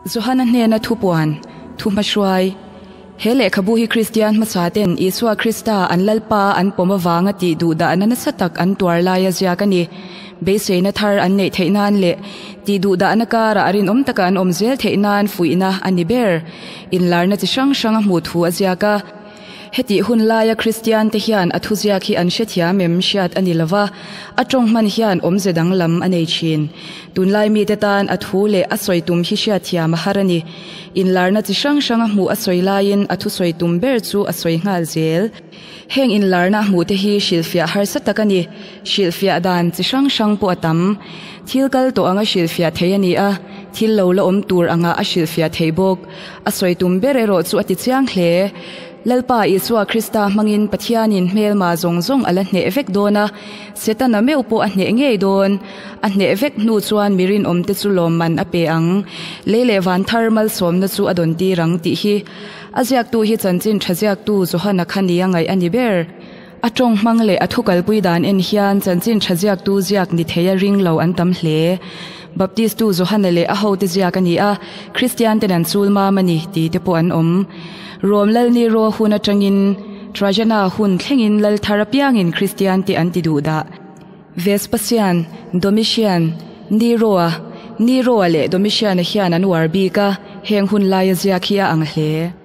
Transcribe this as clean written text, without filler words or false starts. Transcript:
Johana hnena thupuan, thuhmahruai. He lehkhabu hi Kristian hmasaten Isua Krista an Lalpa an pawm avanga tih duhdahna nasa tak an tuar laia ziak a ni. Beiseina thar an neih theih nan leh tih duhdahna karah rinawm taka an awm zel theih nan fuihna a ni ber. Inlarna chi hrang hrang a hmuh thu a ziak a. Hetih hun laia Kristian te hian a thuziak hi an hrethiam em hriat a ni lova, a tawng hman hian awmze danglam a nei thin. Tunlai mite tan a thu leh a sawi tum hi hriatthiam a har a ni. Inlarna chi hrang hrang a hmuh a sawi laiin a thusawi tum ber chu a sawi nghal zel. Heng inlarna a hmuh te hi hrilhfiah harsa tak a ni. Hrilhfiah dan chi hrang hrang pawh a tam. Thil kal tawh anga hrilhfiah thei a ni a, thil lo la awm tur anga a hrilhfiah thei bawk. A sawi tum ber erawh chu a ti chiang hle. Lalpa Isua Krista hmangin Pathianin hmelma zawng zawng a la hneh vek dawn a, Setana meuh pawh a hneh ngei dawn. A hneh vek hnu chuan mi rinawmte chu lawmman a pe ang. Lei leh van thar malsawmna chu a dawn tir ang tih hi a ziaktu hi chanchin tha ziaktu Johana kha nia ngaih a ni ber. A tawng hmang leh a thu kalpui dan en hian chanchin tha ziaktu ziak ni thei a ring lo an tam hle. Baptistu Johana leh a hote ziak a ni a, Kristian ten an chul mam a ni ti te pawh an awm. Rom lal Nero hun atangin Trajana hun thlengin lal thar apiangin Kristian te an ti duh dah. Vespasian, Domitian, Nero-a, Nero-a leh Domitian-a hian an uar bik a, heng hun laia ziak hi a ang hle.